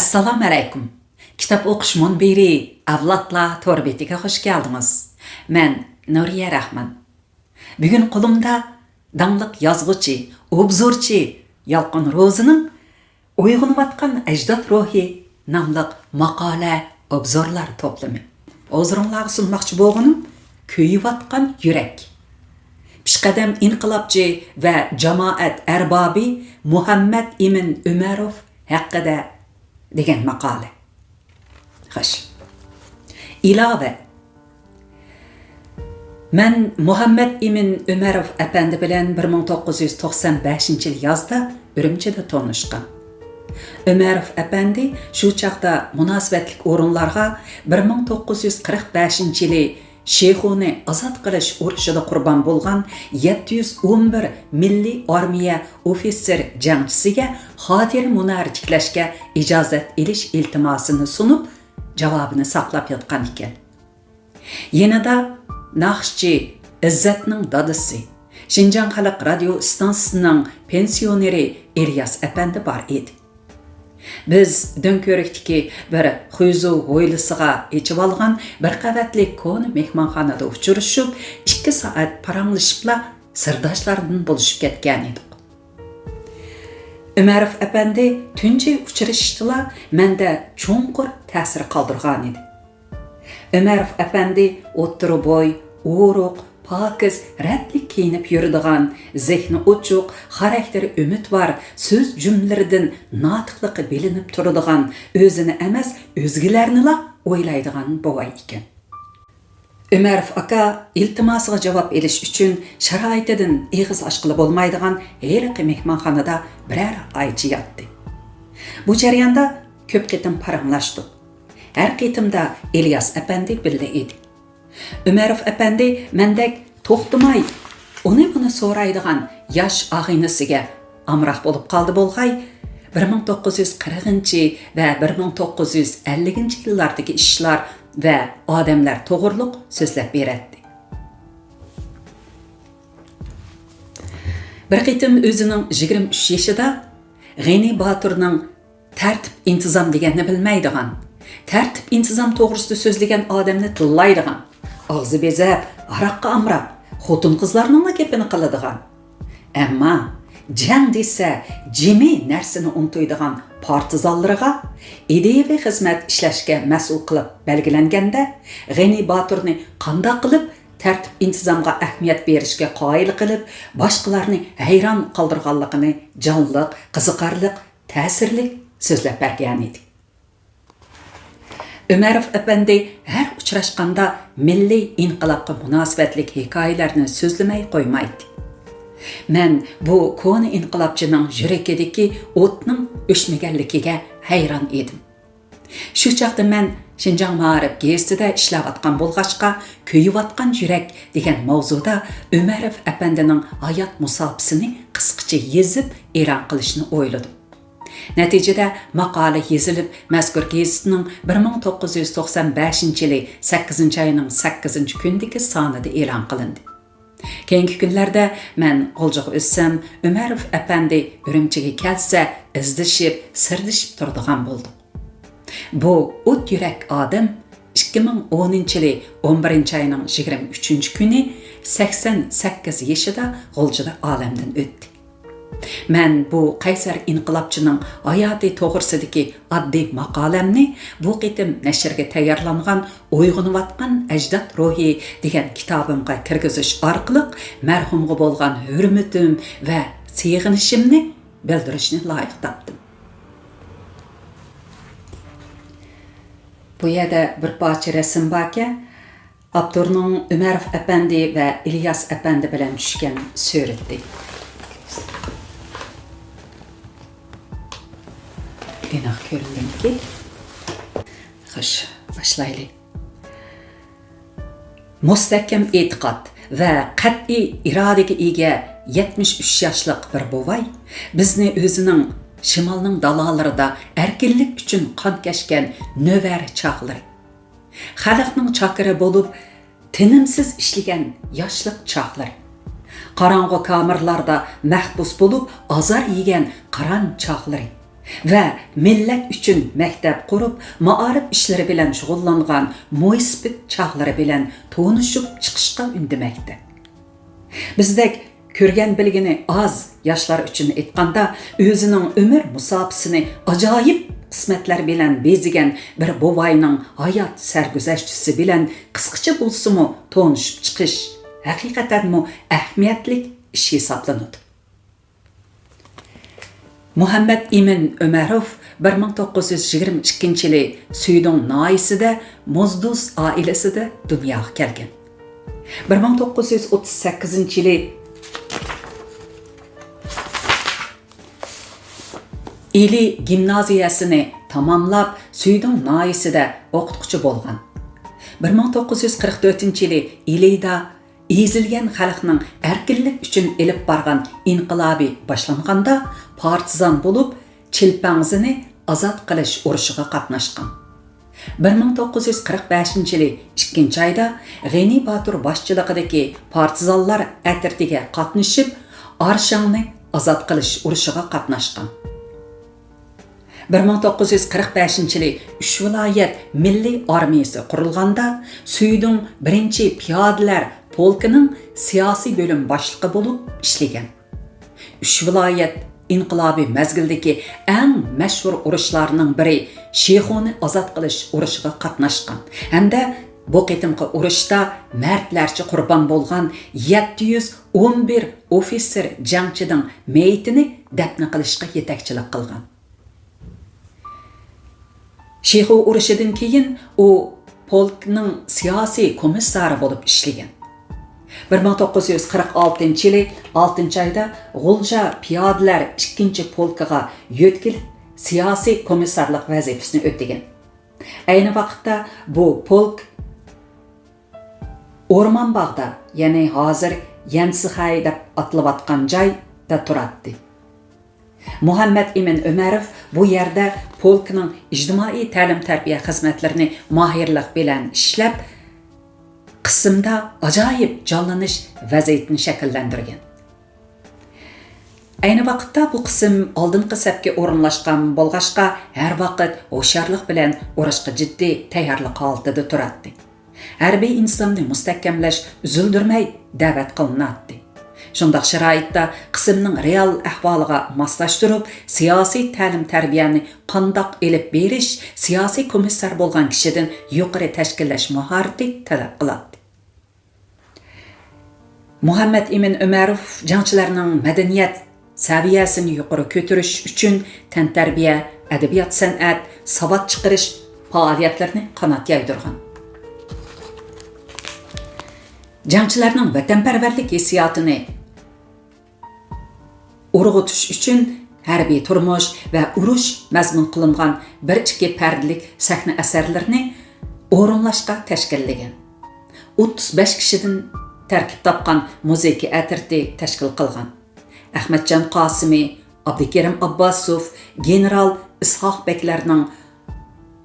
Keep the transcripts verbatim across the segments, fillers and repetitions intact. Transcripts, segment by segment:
ئەسسالامۇ ئەلەيكۇم. كىتاب ئوقۇش مۇنبىرى ئەۋلادلار تور بېتىگە خۇش كەلدىڭىز. مەن نۇرىيە رەھمان. بۈگۈن قولۇمدا داڭلىق يازغۇچى، ئوبزورچى يالقۇن روزىنىڭ «ئويغىنىۋاتقان ئەجداد روھى» ناملىق ماقالە، ئوبزورلار توپلىمى. ھۇزۇرۇڭلارغا سۇنماقچى بولغىنىم «كۆيۈۋاتقان يۈرەك». پېشقەدەم ئىنقىلابچى ۋە جامائەت ئەربابى مۇھەممەد ئىمىن ئۆمەروف ھەققىدە دېگەن ماقالە. خوش. ئىلاۋە. مەن مۇھەممەد ئىمىن ئۆمەروف ئەپەندى بىلەن بىر مىڭ توققۇز يۈز توقسان بەشىنچى يىل يازدا ئۈرۈمچىدە تونۇشقان. ئۆمەروف ئەپەندى شۇ چاغدا مۇناسىۋەتلىك ئورۇنلارغا بىر مىڭ توققۇز يۈز قىرىق بەشىنچى يىلى شىخۇنى ئازاد قىلىش ئۇرۇشىدا قۇربان بولغان يەتتە يۈز ئون بىر مىللىي ئارمىيە ئوفىتسېر جەڭچىسىگە خاتىرە مۇنارى تىكلەشكە ئىجازەت ئېلىش ئىلتىماسىنى سۇنۇپ، جاۋابىنى ساقلاپ ياتقان ئىكەن. يېنىدا ناخشىچى ئىززەتنىڭ دادىسى، شىنجاڭ خەلق رادىيو ئىستانسىسىنىڭ پېنسىيونېرى ئىلياس ئەپەندى بار ئىدى. بىز دۆڭكۆۋرۈكتىكى بىر خۇيزۇ ھويلىسىغا ئېچىۋالغان بىر قەۋەتلىك كونا مېھمانخانىدا ئۇچرىشىپ، ئىككى سائەت پاراڭلىشىپلا سىرداشلاردىن بولۇشۇپ كەتكەن ئىدۇق. ئۆمەروف ئەپەندى تۇنجى ئۇچرىشىشتىلا مەندە چوڭقۇر تەسىر قالدۇرغانىدى. ئۆمەروف ئەپەندى ئوتتۇرا بوي، ئورۇق، پاكىز، رەتلىك كىيىنىپ يۈرىدىغان، زېھنى ئوچۇق، خاراكتېرى ئۈمىدۋار، سۆز جۈملىلىرىدىن ناتىقلىقى بىلىنىپ تۇرىدىغان، ئۆزىنى ئەمەس، ئۆزگىلەرنىلا ئويلايدىغان بوۋاي ئىكەن. ئۆمەروف ئاكا ئىلتىماسىغا جاۋاب ئېلىش ئۈچۈن شارائىتىدىن ئېغىز ئاچقىلى بولمايدىغان ھېلىقى مېھمانخانىدا بىرەر ئايچە ياتتى. بۇ جەرياندا كۆپ قېتىم پاراڭلاشتۇق. ھەر قېتىمدا ئىلياس ئەپەندى بىللە ئىدى. ئۆمەروف ئەپەندى مەندەك توختىماي ئۇنى-بۇنى سورايدىغان ياش ئاغىنىسىگە ئامراق بولۇپ قالدى بولغاي، بىر مىڭ توققۇز يۈز قىرىقىنچى ۋە بىر مىڭ توققۇز يۈز ئەللىكىنچى يىللاردىكى ئىشلار ۋە ئادەملەر توغرۇلۇق سۆزلەپ بېرەتتى. بىر قېتىم ئۆزىنىڭ يىگىرمە ئۈچ يېشىدا غېنى باتۇرنىڭ تەرتىپ ئىنتىزام دېگەننى بىلمەيدىغان، تەرتىپ ئىنتىزام توغرىسىدا سۆزلىگەن ئادەمنى تىللايدىغان، ئاغزى بېزەپ، ھاراققا ئامراپ، خوتۇن-قىزلارنىڭلا گېپىنى قىلىدىغان، ئەمما جەڭ دېسە جىمى نەرسىنى ئۇنتۇيدىغان پارتىزانلىرىغا ئىدىيەۋى خىزمەت ئىشلەشكە مەسئۇل قىلىپ بەلگىلەنگەندە، غېنى باتۇرنى قانداق قىلىپ تەرتىپ-ئىنتىزامغا ئەھمىيەت بېرىشكە قايىل قىلىپ، باشقىلارنى ھەيران قالدۇرغانلىقىنى جانلىق، قىزىقارلىق، تەسىرلىك سۆزلەپ بەرگەنىدى. ئۆمەروف ئەپەندى ھەر ئۇچراشقاندا مىللىي ئىنقىلابقا مۇناسىۋەتلىك ھېكايىلەرنى سۆزلىمەي قويمايتتى. مەن بۇ كونا ئىنقىلابچىنىڭ يۈرىكىدىكى ئوتنىڭ ئۆچمىگەنلىكىگە ھەيران ئىدىم. شۇ چاغدا مەن شىنجاڭ مائارىپ گېزىتىدە ئىشلەۋاتقان بولغاچقا، «كۆيۈۋاتقان يۈرەك» دېگەن ماۋزۇدا ئۆمەروف ئەپەندىنىڭ ھايات مۇساپىسىنى قىسقىچە يېزىپ ئېلان قىلىشنى ئويلىدىم. نەتىجىدە ماقالە يېزىلىپ، مەزكۇر گېزىتنىڭ بىر مىڭ توققۇز يۈز توقسان بەشىنچى يىلى سەككىزىنچى ئاينىڭ سەككىزىنچى كۈنىدىكى سانىدا ئېلان قىلىندى. كېيىنكى كۈنلەردە مەن غۇلجىغا ئۆتسەم، ئۆمەروف ئەپەندى ئۈرۈمچىگە كەلسە، ئىزدىشىپ، سىردىشىپ تۇرىدىغان بولدۇق. بۇ ئوت يۈرەك ئادەم ئىككى مىڭ ئونىنچى يىلى ئون بىرىنچى ئاينىڭ يىگىرمە ئۈچىنچى كۈنى سەكسەن سەككىز يېشىدا غۇلجىدا ئالەمدىن ئۆتتى. مەن بۇ قەيسەر ئىنقىلابچىنىڭ ھاياتى توغرىسىدىكى ئاددىي ماقالەمنى بۇ قېتىم نەشرگە تەييارلانغان «ئويغىنىۋاتقان ئەجداد روھى» دېگەن كىتابىمغا كىرگۈزۈش ئارقىلىق مەرھۇمغا بولغان ھۆرمىتىم ۋە سېغىنىشىمنى بىلدۈرۈشنى لايىق تاپتىم. بۇ يەردە بىر پارچە رەسىم باركەن. ئاپتورنىڭ ئۆمەروف ئەپەندى ۋە ئىلياس ئەپەندى بىلەن چۈشكەن سۈرىتى. ئېنىق كۆرۈندىمىكى؟ خوش، باشلايلى. مۇستەھكەم ئېتىقاد ۋە قەتئىي ئىرادىگە ئىگە يەتمىش ئۈچ ياشلىق بىر بوۋاي بىزنى ئۆزىنىڭ شىمالنىڭ دالالىرىدا ئەركىنلىك ئۈچۈن قان كەچكەن نۆۋەر چاغلىرى، خەلقنىڭ چاكىرى بولۇپ، تىنىمسىز ئىشلىگەن ياشلىق چاغلىرى، قاراڭغۇ كامېرلاردا مەھبۇس بولۇپ، ئازار يېگەن قىران چاغلىرى، ۋە مىللەت ئۈچۈن مەكتەپ قۇرۇپ، مائارىپ ئىشلىرى بىلەن شۇغۇللانغان مويسىپىت چاغلىرى بىلەن تونۇشۇپ چىقىشقا ئۈندىمەكتە. بىزدەك كۆرگەن بىلگىنى ئاز ياشلار ئۈچۈن ئېيتقاندا، ئۆزىنىڭ ئۆمۈر مۇساپىسىنى ئاجايىپ قىسمەتلەر بىلەن بېزىگەن بىر بوۋاينىڭ ھايات سەرگۈزەشتىسى بىلەن قىسقىچە بولسىمۇ تونۇشۇپ چىقىش ھەقىقەتەنمۇ ئەھمىيەتلىك ئىش ھېسابلىنىدۇ. مۇھەممەد ئىمىن ئۆمەروف بىر مىڭ توققۇز يۈز يىگىرمە ئىككىنچى يىلى سۈيدۇڭ ناھىيەسىدە موزدۇز ئائىلىسىدە دۇنياغا كەلگەن. بىر مىڭ توققۇز يۈز ئوتتۇز سەككىزىنچى يىلى ئىلى گىمنازىيەسىنى تاماملاپ، سۈيدۇڭ ناھىيەسىدە ئوقۇتقۇچى بولغان. بىر مىڭ توققۇز يۈز قىرىق تۆتىنچى يىلى ئىلىدا ئېزىلگەن خەلقنىڭ ئەركىنلىك ئۈچۈن ئېلىپ بارغان ئىنقىلابى باشلانغاندا، پارتىزان بولۇپ، چىلپەڭزىنى ئازاد قىلىش ئۇرۇشىغا قاتناشقان. بىر مىڭ توققۇز يۈز قىرىق بەشىنچى يىلى ئىككىنچى ئايدا غېنى باتۇر باشچىلىقىدىكى پارتىزانلار ئەترىتىگە قاتنىشىپ، ئارشاڭنى ئازاد قىلىش ئۇرۇشىغا قاتناشقان. بىر مىڭ توققۇز يۈز قىرىق بەشىنچى يىلى ئۈچ ۋىلايەت مىللىي ئارمىيەسى قۇرۇلغاندا، سۈيدۇڭ بىرىنچى پىيادىلەر پولكىنىڭ سىياسىي بۆلۈم باشلىقى بولۇپ ئىشلىگەن. ئۈچ ۋىلايەت ئىنقىلابى مەزگىلىدىكى ئەڭ مەشھۇر ئۇرۇشلارنىڭ بىرى شىخۇنى ئازاد قىلىش ئۇرۇشىغا قاتناشقان ھەمدە بۇ قېتىمقى ئۇرۇشتا مەردلەرچە قۇربان بولغان يەتتە يۈز ئون بىر ئوفىتسېر جەڭچىنىڭ مېيىتىنى دەپنە قىلىشقا يېتەكچىلىك قىلغان. شىخۇ ئۇرۇشىدىن كېيىن ئۇ پولكنىڭ سىياسىي كومىسسارى بولۇپ ئىشلىگەن. بىر مىڭ توققۇز يۈز قىرىق ئالتىنچى يىلى ئالتىنچى ئايدا غۇلجا پىيادىلەر ئىككىنچى پولكىغا يۆتكىلىپ، سىياسىي كومىسسارلىق ۋەزىپىسىنى ئۆتىگەن. ئەينى ۋاقىتتا بۇ پولك ئورمانباغدا، يەنى ھازىر يەنسىخەي دەپ ئاتىلىۋاتقان جايدا تۇراتتى. مۇھەممەد ئىمىن ئۆمەروف بۇ يەردە پولكنىڭ ئىجتىمائىي تەلىم-تەربىيە خىزمەتلىرىنى ماھىرلىق بىلەن ئىشلەپ، قىسىمدا ئاجايىپ جانلىنىش ۋەزىيىتىنى شەكىللەندۈرگەن. ئەينى ۋاقىتتا بۇ قىسىم ئالدىنقى سەپكە ئورۇنلاشقان بولغاچقا، ھەر ۋاقىت ھوشيارلىق بىلەن ئۇرۇشقا جىددىي تەييارلىق ھالىتىدە تۇراتتى. ھەربىي ئىنتىزامنى مۇستەھكەملەش ئۈزۈلدۈرمەي دەۋەت قىلىناتتى. شۇنداق شارائىتتا قىسىمنىڭ رېئال ئەھۋالىغا ماسلاشتۇرۇپ، سىياسىي تەلىم-تەربىيەنى قانداق ئېلىپ بېرىش سىياسىي كومىسسار بولغان كىشىدىن يۇقىرى تەشكىللەش ماھارىتى تەلەپ قىلاتتى. مۇھەممەد ئىمىن ئۆمەروف جەڭچىلەرنىڭ مەدەنىيەت سەۋىيەسىنى يۇقىرى كۆتۈرۈش ئۈچۈن تەنتەربىيە، ئەدەبىيات-سەنئەت، ساۋات چىقىرىش پائالىيەتلىرىنى قانات يايدۇرغان. جەڭچىلەرنىڭ ۋەتەنپەرۋەرلىك ھېسسىياتىنى ئۇرغۇتۇش ئۈچۈن ھەربىي تۇرمۇش ۋە ئۇرۇش مەزمۇن قىلىنغان بىر ئىككى پەردىلىك سەھنە ئەسەرلىرىنى ئورۇنلاشقا تەشكىللىگەن. ئوتتۇز بەش كىشىدىن تەركىب تاپقان مۇزىكا ئەترىتى تەشكىل قىلغان. ئەخمەتجان قاسىمى، ئابدۇكېرىم ئابباسوف، گېنېرال ئىسھاق بەگلەرنىڭ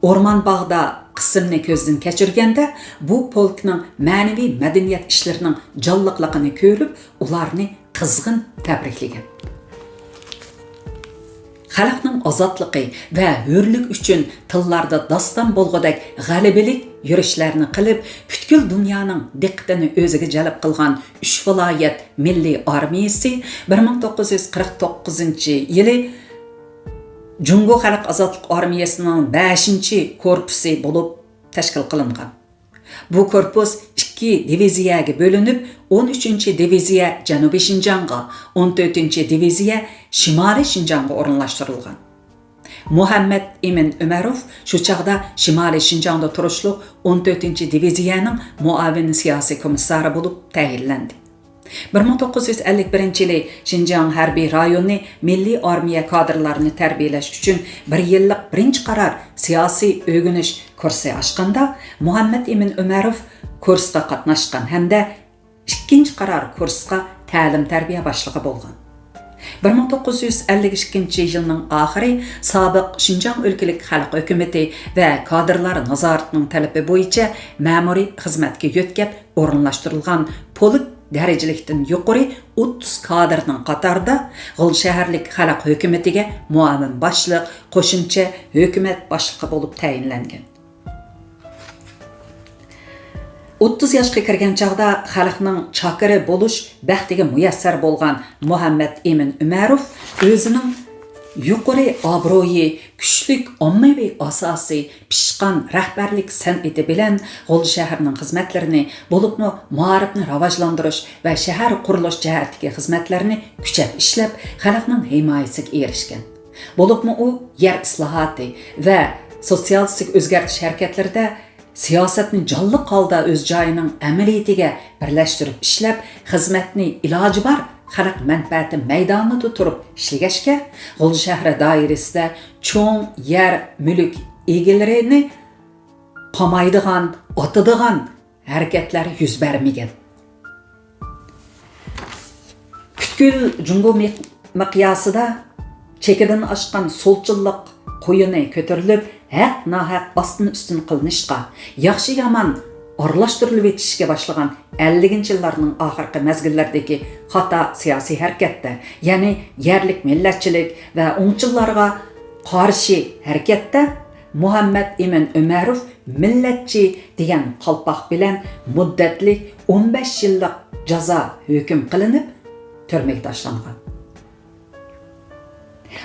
ئورمانباغدا قىسىمنى كۆزدىن كەچۈرگەندە، بۇ پولكنىڭ مەنىۋى مەدەنىيەت ئىشلىرىنىڭ جانلىقلىقىنى كۆرۈپ، ئۇلارنى قىزغىن تەبرىكلىگەن. خەلقنىڭ ئازادلىقى ۋە ھۆرلۈك ئۈچۈن تىللاردا داستان بولغۇدەك غەلىبىلىك يۈرۈشلەرنى قىلىپ، پۈتكۈل دۇنيانىڭ دىققىتىنى ئۆزىگە جەلپ قىلغان ئۈچ ۋىلايەت مىللىي ئارمىيەسى بىر مىڭ توققۇز يۈز قىرىق توققۇزىنچى يىلى جۇڭگو خەلق ئازادلىق ئارمىيەسىنىڭ بەشىنچى كورپۇسى بولۇپ تەشكىل قىلىنغان. بۇ كورپۇس ئىككى دىۋىزىيەگە بۆلۈنۈپ، ئون ئۈچىنچى دىۋىزىيە جەنۇبىي شىنجاڭغا، ئون تۆتىنچى دىۋىزىيە شىمالىي شىنجاڭغا ئورۇنلاشتۇرۇلغان. مۇھەممەد ئىمىن ئۆمەروف شۇ چاغدا شىمالىي شىنجاڭدا تۇرۇشلۇق ئون تۆتىنچى دىۋىزىيەنىڭ مۇئاۋىن سىياسىي كومىسسارى بولۇپ تەيىنلەندى. بىر مىڭ توققۇز يۈز ئەللىك بىرىنچى يىلى شىنجاڭ ھەربىي رايونى مىللىي ئارمىيە كادىرلارنى تەربىيەلەش ئۈچۈن بىر يىللىق بىرىنچى قارار سىياسىي ئۆگىنىش كۇرسى ئاچقاندا، مۇھەممەد ئىمىن ئۆمەروف كۇرسقا قاتناشقان ھەمدە ئىككىنچى قارار كۇرسقا تەلىم-تەربىيە باشلىقى بولغان. بىر مىڭ توققۇز يۈز ئەللىك ئىككىنچى يىلنىڭ ئاخىرى سابىق شىنجاڭ ئۆلكىلىك خەلق ھۆكۈمىتى ۋە كادىرلار نازارىتىنىڭ تەلىپى بويىچە مەمۇرىي خىزمەتكە يۆتكەپ ئورۇنلاشتۇرۇلغان پولك دەرىجىلىكتىن يۇقىرى ئوتتۇز كادىرنىڭ قاتارىدا غۇلجا شەھەرلىك خەلق ھۆكۈمىتىگە مۇئاۋىن باشلىق، قوشۇمچە ھۆكۈمەت باشلىقى بولۇپ تەيىنلەنگەن. ئوتتۇز ياشقا كىرگەن چاغدا خەلقنىڭ چاكىرى بولۇش بەختىگە مۇيەسسەر بولغان مۇھەممەد ئىمىن ئۆمەروف ئۆزىنىڭ يۇقىرى ئابرۇيى، كۈچلۈك ئاممىۋى ئاساسى، پىشقان رەھبەرلىك سەنئىتى بىلەن غۇلجا شەھىرىنىڭ خىزمەتلىرىنى، بولۇپمۇ مائارىپنى راۋاجلاندۇرۇش ۋە شەھەر قۇرۇلۇش جەھەتتىكى خىزمەتلىرىنى كۈچەپ ئىشلەپ، خەلقنىڭ ھىمايىسىگە ئېرىشكەن. بولۇپمۇ ئۇ يەر ئىسلاھاتى ۋە سوتسىيالىستىك ئۆزگەرتىش ھەرىكەتلىرىدە سىياسەتنى جانلىق ھالدا ئۆز جايىنىڭ ئەمەلىيىتىگە بىرلەشتۈرۈپ ئىشلەپ، خىزمەتنى ئىلاجى بار خەلق مەنپەئەتى مەيدانىدا تۇرۇپ ئىشلىگەچكە، غۇلجا شەھىرى دائىرىسىدە چوڭ يەر مۈلۈك ئىگىلىرىنى قامايدىغان، ئاتىدىغان ھەرىكەتلەر يۈز بەرمىگەن. پۈتكۈل جۇڭگو مىق-، مىقياسىدا چېكىدىن ئاشقان سولچىللىق قويۇنى كۆتۈرۈلۈپ، ھەق-ناھەق ئاستىن-ئۈستۈن قىلىنىشقا، ياخشى-يامان ئارىلاشتۇرۇلۇۋېتىشكە باشلىغان ئەللىكىنچى يىللارنىڭ ئاخىرقى مەزگىللىرىدىكى خاتا سىياسىي ھەرىكەتتە، يەنى يەرلىك مىللەتچىلىك ۋە ئوڭچىللارغا قارشى ھەرىكەتتە مۇھەممەد ئىمىن ئۆمەروف مىللەتچى دېگەن قالپاق بىلەن مۇددەتلىك ئون بەش يىللىق جازا ھۆكۈم قىلىنىپ، تۈرمىگە تاشلانغان.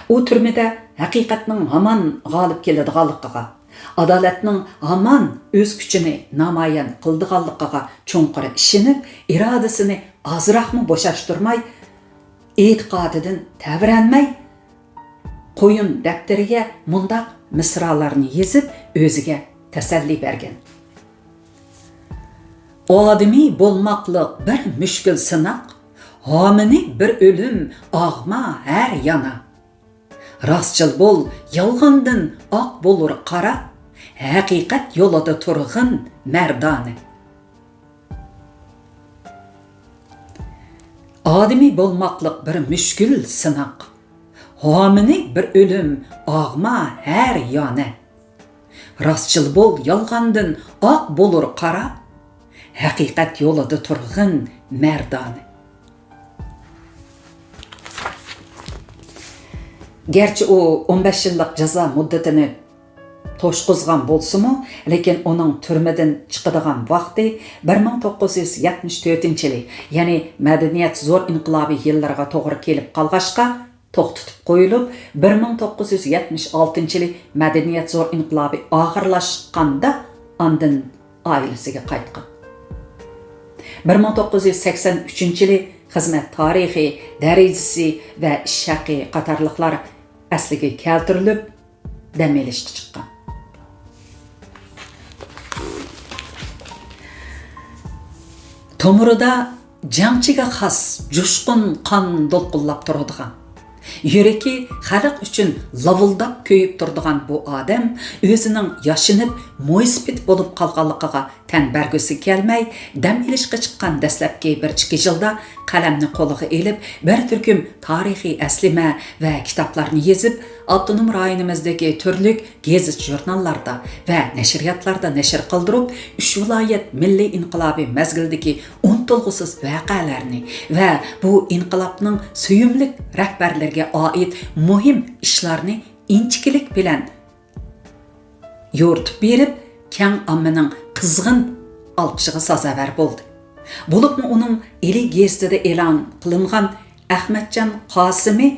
ئۇ تۈرمىدە ھەقىقەتنىڭ ھامان غالىب كېلىدىغانلىقىغا، ئادالەتنىڭ ھامان ئۆز كۈچىنى نامايان قىلىدىغانلىقىغا چوڭقۇر ئىشىنىپ، ئىرادىسىنى ئازراقمۇ بوشاشتۇرماي، ئېتىقادىدىن تەۋرەنمەي، قويۇن دەپتىرىگە مۇنداق مىسرالارنى يېزىپ، ئۆزىگە تەسەللى بەرگەن. ئادىمىي بولماقلىق بىر مۈشكۈل سىناق، ھامىنى بىر ئۆلۈم ئاغما ھەر يانا. راستچىل بول، يالغاندىن ئاق بولۇر قارا، ھەقىقەت يولىدا تۇرغىن مەردانە. ئادىمىي بولماقلىق بىر مۈشكۈل سىناق، ھامىنى بىر ئۆلۈم ئاغما ھەر يانە. راستچىل بول، يالغاندىن ئاق بولۇر قارا، ھەقىقەت يولىدا تۇرغىن مەردانە. گەرچە ئۇ ئون بەش يىللىق جازا مۇددىتىنى توشقۇزغان بولسىمۇ، لېكىن ئۇنىڭ تۈرمىدىن چىقىدىغان ۋاقتى بىر مىڭ توققۇز يۈز يەتمىش تۆتىنچى يىلى، يەنى مەدەنىيەت زور ئىنقىلابى يىللىرىغا توغرا كېلىپ قالغاچقا، توختىتىپ قويۇلۇپ، بىر مىڭ توققۇز يۈز يەتمىش ئالتىنچى يىلى مەدەنىيەت زور ئىنقىلابى ئاخىرلاشقاندا ئاندىن ئائىلىسىگە قايتقان. بىر مىڭ توققۇز يۈز سەكسەن ئۈچىنچى يىلى خىزمەت تارىخى، دەرىجىسى ۋە ئىش ھەققى قاتارلىقلار ئەسلىگە كەلتۈرۈلۈپ، دەم ئېلىشقا چىققان. تومۇرىدا جەڭچىگە خاس جۇشقۇن قان دولقۇنلاپ تۇرىدىغان، يۈرىكى خەلق ئۈچۈن لاۋۇلداپ كۆيۈپ تۇرىدىغان بۇ ئادەم ئۆزىنىڭ ياشىنىپ مويسىپىت بولۇپ قالغانلىقىغا تەن بەرگۈسى كەلمەي، دەم ئېلىشقا چىققان دەسلەپكى بىر ئىككى يىلدا قەلەمنى قولىغا ئېلىپ، بىر تۈركۈم تارىخىي ئەسلىمە ۋە كىتابلارنى يېزىپ، ئاپتونوم رايونىمىزدىكى تۈرلۈك گېزىت-ژۇرناللاردا ۋە نەشرىياتلاردا نەشر قىلدۇرۇپ، ئۈچ ۋىلايەت مىللىي ئىنقىلابى مەزگىلىدىكى ئۇنتۇلغۇسىز ۋەقەلەرنى ۋە بۇ ئىنقىلابنىڭ سۆيۈملۈك رەھبەرلىرىگە ئائىت مۇھىم ئىشلارنى ئىنچىكىلىك بىلەن يورۇتۇپ بېرىپ، كەڭ ئاممىنىڭ قىزغىن ئالقىشىغا سازاۋەر بولدى. بولۇپمۇ ئۇنىڭ ئىلى گېزىتىدە ئېلان قىلىنغان ئەخمەتجان قاسىمى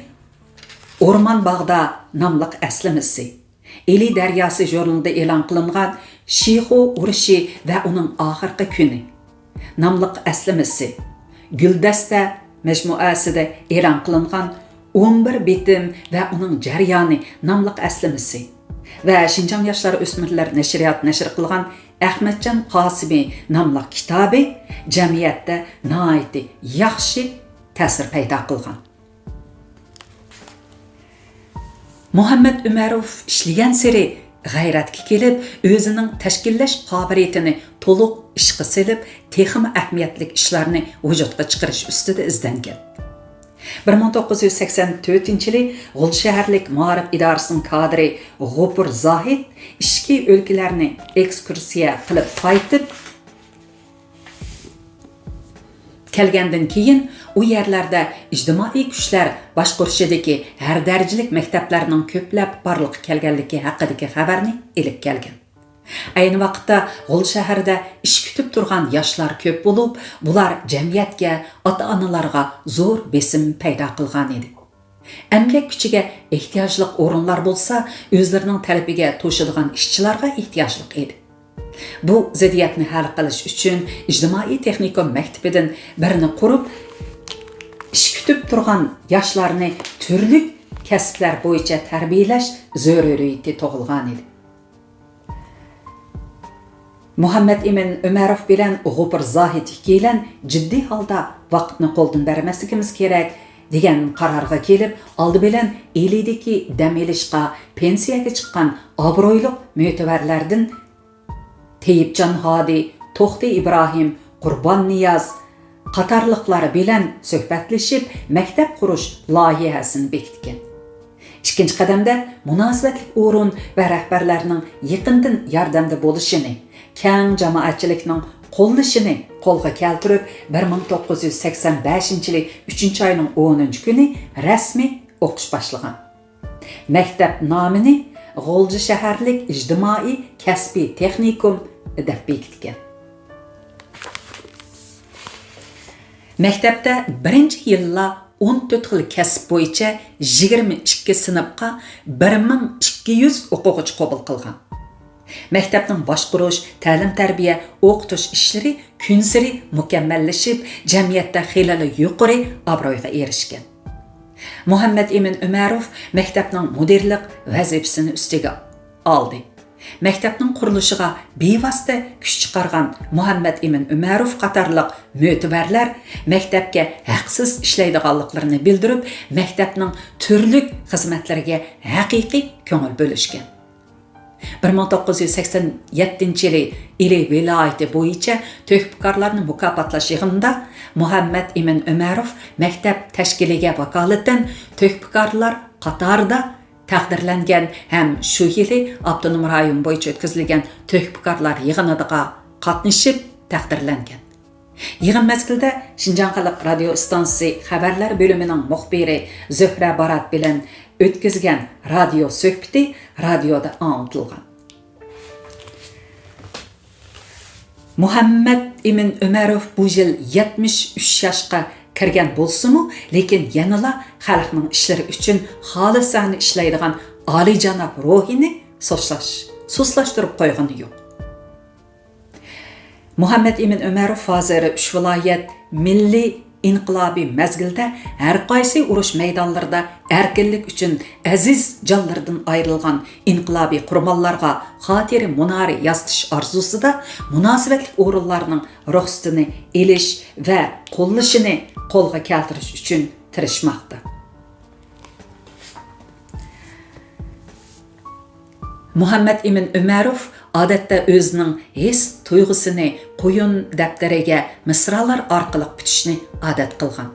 ئورمان باغدا ناملىق ئەسلىمىسى، ئىلى دەرياسى ژۇرنىلىدا ئېلان قىلىنغان شىخۇ ئۇرۇشى ۋە ئۇنىڭ ئاخىرقى كۈنى ناملىق ئەسلىمىسى، گۈلدەستە مەجمۇئەسىدە ئېلان قىلىنغان ئون بىر بېتىم ۋە ئۇنىڭ جەريانى ناملىق ئەسلىمىسى ۋە شىنجاڭ ياشلار ئۆسمۈرلەر نەشرىياتى نەشر قىلغان ئەخمەتجان قاسىمى ناملىق كىتابى جەمئىيەتتە ناھايىتى ياخشى تەسىر پەيدا قىلغان. مۇھەممەد ئۆمەروف ئىشلىگەنسېرى غەيرەتكە كېلىپ، ئۆزىنىڭ تەشكىللەش قابىلىيىتىنى تولۇق ئىشقا سېلىپ، تېخىمۇ ئەھمىيەتلىك ئىشلارنى ۋۇجۇدقا چىقىرىش ئۈستىدە ئىزدەنگەن. بىر مىڭ توققۇز يۈز سەكسەن تۆتىنچى يىلى غۇلجا شەھەرلىك مائارىپ ئىدارىسىنىڭ كادىرى غوپۇر زاھىت ئىچكى ئۆلكىلەرنى ئېكسكۇرسىيە قىلىپ قايتىپ، كەلگەندىن كېيىن، ئۇ يەرلەردە ئىجتىمائىي كۈچلەر باشقۇرۇشىدىكى ھەر دەرىجىلىك مەكتەپلەرنىڭ كۆپلەپ بارلىققا كەلگەنلىكى ھەققىدىكى خەۋەرنى ئېلىپ كەلگەن. ئەينى ۋاقىتتا غۇلجا شەھىرىدە ئىش كۈتۈپ تۇرغان ياشلار كۆپ بولۇپ، بۇلار جەمئىيەتكە، ئاتا-ئانىلارغا زور بېسىم پەيدا قىلغانىدى. ئەمگەك كۈچىگە ئېھتىياجلىق ئورۇنلار بولسا، ئۆزلىرىنىڭ تەلىپىگە توشىدىغان ئىشچىلارغا ئېھتىياجلىق ئىدى. بۇ زىددىيەتنى ھەل قىلىش ئۈچۈن ئىجتىمائىي تېخنىكوم مەكتىپىدىن بىرنى قۇرۇپ، ئىش كۈتۈپ تۇرغان ياشلارنى تۈرلۈك كەسىپلەر بويىچە تەربىيەلەش زۆرۈرىيىتى تۇغۇلغانىدى. مۇھەممەت ئىمىن ئۆمەروف بىلەن غوپۇر زاھىت ئىككىيلەن جىددىي ھالدا ۋاقىتنى قولدىن بەرمەسلىكىمىز كېرەك، دېگەن قارارغا كېلىپ، ئالدى بىلەن ئىلىدىكى دەم ئېلىشقا پېنسىيەگە چىققان ئابرۇيلۇق مۆتىۋەرلەردىن تېيىپجان ھادى، توختى ئىبراھىم، قۇربان نىياز قاتارلىقلار بىلەن سۆھبەتلىشىپ، مەكتەپ قۇرۇش لايىھەسىنى بېكىتكەن. ئىككىنچى قەدەمدە مۇناسىۋەتلىك ئورۇن ۋە رەھبەرلەرنىڭ يېقىندىن ياردەمدە بولۇشىنى، كەڭ جامائەتچىلىكنىڭ قوللىشىنى قولغا كەلتۈرۈپ، بىر مىڭ توققۇز يۈز سەكسەن بەشىنچى يىلى ئۈچىنچى ئاينىڭ ئونىنچى كۈنى رەسمىي ئوقۇش باشلىغان. مەكتەپ نامىنى غۇلجا شەھەرلىك ئىجتىمائىي كەسپىي تېخنىكوم دەپ بېكىتكەن. مەكتەپتە بىرىنچى يىللا ئون تۆت خىل كەسىپ بويىچە يىگىرمە ئىككى سىنىپقا بىر مىڭ ئىككى يۈز ئوقۇغۇچى قوبۇل قىلغان. مەكتەپنىڭ باشقۇرۇش، تەلىم-تەربىيە، ئوقۇتۇش ئىشلىرى كۈنسېرى مۇكەممەللىشىپ، جەمئىيەتتە خېلىلا يۇقىرى ئابرۇيغا ئېرىشكەن. مۇھەممەت ئىمىن ئۆمەروف مەكتەپنىڭ مۇدىرلىق ۋەزىپىسىنى ئۈستىگە ئالدى. مەكتەپنىڭ قۇرۇلۇشىغا بىۋاسىتە كۈچ چىقارغان مۇھەممەت ئىمىن ئۆمەروف قاتارلىق مۆتىۋەرلەر مەكتەپكە ھەقسىز ئىشلەيدىغانلىقلىرىنى بىلدۈرۈپ، مەكتەپنىڭ تۈرلۈك خىزمەتلىرىگە ھەقىقىي كۆڭۈل بۆلۈشكەن. بىر مىڭ توققۇز يۈز سەكسەن يەتتىنچى يىلى ئىلى ۋىلايىتى بويىچە تۆھپىكارلارنى مۇكاپاتلاش يىغىنىدا مۇھەممەت ئىمىن ئۆمەروف مەكتەپ تەشكىلىگە ۋاكالىتەن تۆھپىكارلار قاتارىدا تەقدىرلەنگەن ھەم شۇ يىلى ئاپتونوم رايون بويىچە ئۆتكۈزۈلگەن تۆھپىكارلار يىغىنىغا قاتنىشىپ تەقدىرلەنگەن. يىغىن مەزگىلىدە شىنجاڭ خەلق رادىيو ئىستانسىسى خەۋەرلەر بۆلۈمىنىڭ مۇخبىرى زۆھرە بارات بىلەن ئۆتكۈزگەن رادىيو سۆھبىتى رادىيودا ئاڭلىتىلغان. مۇھەممەت ئىمىن ئۆمەروف بۇ يىل يەتمىش ئۈچ ياشقا كىرگەن بولسىمۇ، لېكىن يەنىلا خەلقنىڭ ئىشلىرى ئۈچۈن خالىسانە ئىشلەيدىغان ئالىيجاناب روھىنى سۇسلاش-، سۇسلاشتۇرۇپ قويغىنى يوق. مۇھەممەت ئىمىن ئۆمەروف ھازىر ئۈچ ۋىلايەت مىللىي ئىنقىلابىي مەزگىلدە ھەرقايسى ئۇرۇش مەيدانلىرىدا ئەركىنلىك ئۈچۈن ئەزىز جانلىرىدىن ئايرىلغان ئىنقىلابىي قۇربانلارغا خاتىرە مۇنارى ياسىتىش ئارزۇسىدا مۇناسىۋەتلىك ئورۇنلارنىڭ رۇخسىتىنى ئېلىش ۋە قوللىشىنى قولغا كەلتۈرۈش ئۈچۈن تىرىشماقتا. مۇھەممەت ئىمىن ئۆمەروف ئادەتتە ئۆزىنىڭ ھېس تۇيغۇسىنى قۇيۇن دەپتىرىگە مىسرالار ئارقىلىق پۈتۈشنى ئادەت قىلغان.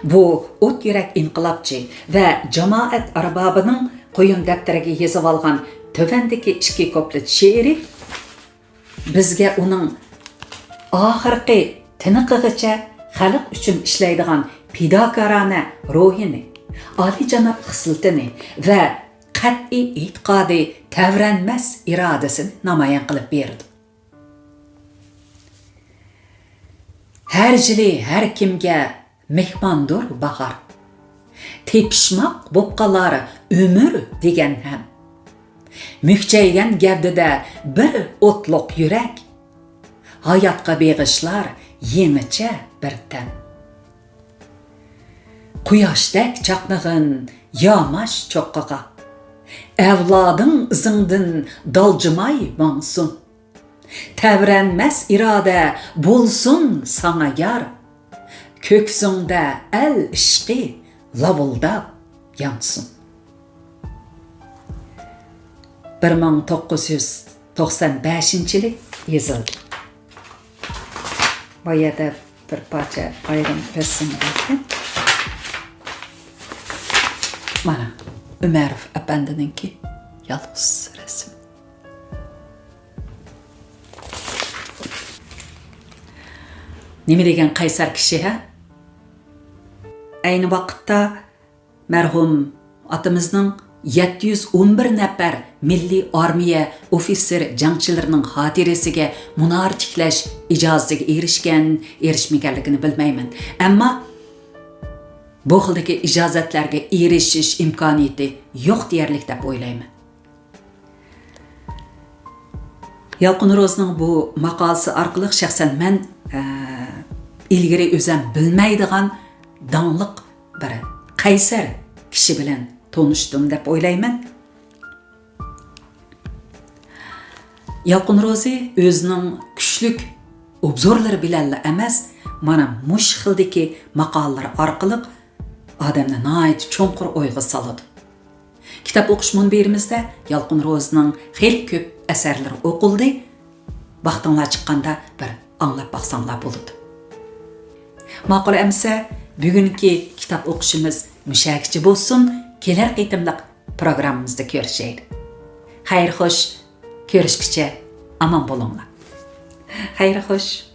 بۇ ئوت يۈرەك ئىنقىلابچى ۋە جامائەت ئەربابىنىڭ قۇيۇن دەپتىرىگە يېزىۋالغان تۆۋەندىكى ئىككى كۇپلېت شېئىرى بىزگە ئۇنىڭ ئاخىرقى تىنىقىغىچە خەلق ئۈچۈن ئىشلەيدىغان پىداكارانە روھىنى، ئالىيجاناب خىسلىتىنى ۋە قەتئىي ئېتىقادى، تەۋرەنمەس ئىرادىسىنى نامايان قىلىپ بېرىدۇ. ھەر يىلى ھەر كىمگە مېھماندۇر باھار. تېپىشماق بوپ قالار ئۆمۈر دېگەن ھەم. مۈكچەيگەن گەۋدىدە بىر ئوتلۇق يۈرەك. ھاياتقا بېغىشلار يېڭىچە بىر تەم. قۇياشتەك چاقنىغىن ياماش چوققىغا. ئەۋلادىڭ ئىزىڭدىن دالجىماي ماڭسۇن. تەۋرەنمەس ئىرادە بولسۇن ساڭا يار، كۆكسۈڭدە ئەل ئىشقى لاۋۇلداپ يانسۇن. بىر مىڭ توققۇز يۈز توقسان بەشىنچى يىلى يېزىلدى. بۇ يەردە بىر پارچە ئايرىم رەسىم بار ئىكەن. مانا، ئۆمەروف ئەپەندىنىڭكى يالغۇز رەسىمى. نېمە دېگەن قەيسەر كىشى، ھە؟ ئەينى ۋاقىتتا مەرھۇم ئاتىمىزنىڭ يەتتە يۈز ئون بىر نەپەر مىللىي ئارمىيە ئوفىتسېر جەڭچىلىرىنىڭ خاتىرىسىگە مۇنارە تىكلەش ئىجازىتىگە ئېرىشكەن، ئېرىشمىگەنلىكىنى بىلمەيمەن. ئەمما بۇ خىلدىكى ئىجازەتلەرگە ئېرىشىش ئىمكانىيىتى يوق دېيەرلىك دەپ ئويلايمەن. يالقۇن روزىنىڭ بۇ ماقالىسى ئارقىلىق شەخسەن مەن، ئە، ئىلگىرى ئۆزەم بىلمەيدىغان داڭلىق بىر قەيسەر كىشى بىلەن تونۇشتۇم دەپ ئويلايمەن. يالقۇن روزى ئۆزىنىڭ كۈچلۈك ئوبزورلىرى بىلەنلا ئەمەس، مانا مۇشۇ خىلدىكى ماقالىلىرى ئارقىلىق ئادەمنى ناھايىتى چوڭقۇر ئويغا سالىدۇ. كىتاب ئوقۇش مۇنبىرىمىزدە يالقۇن روزىنىڭ خېلى كۆپ ئەسەرلىرى ئوقۇلدى. ۋاقتىڭلار چىققاندا بىر ئاڭلاپ باقساڭلار بولىدۇ. ماقۇل ئەمىسە، بۈگۈنكى كىتاب ئوقۇشىمىز مۇشەگىچە بولسۇن. كېلەر قېتىملىق پروگراممىمىزدا كۆرۈشەيلى. خەير خوش، كۆرۈشكىچە ئامان بولۇڭلار. خەير خوش.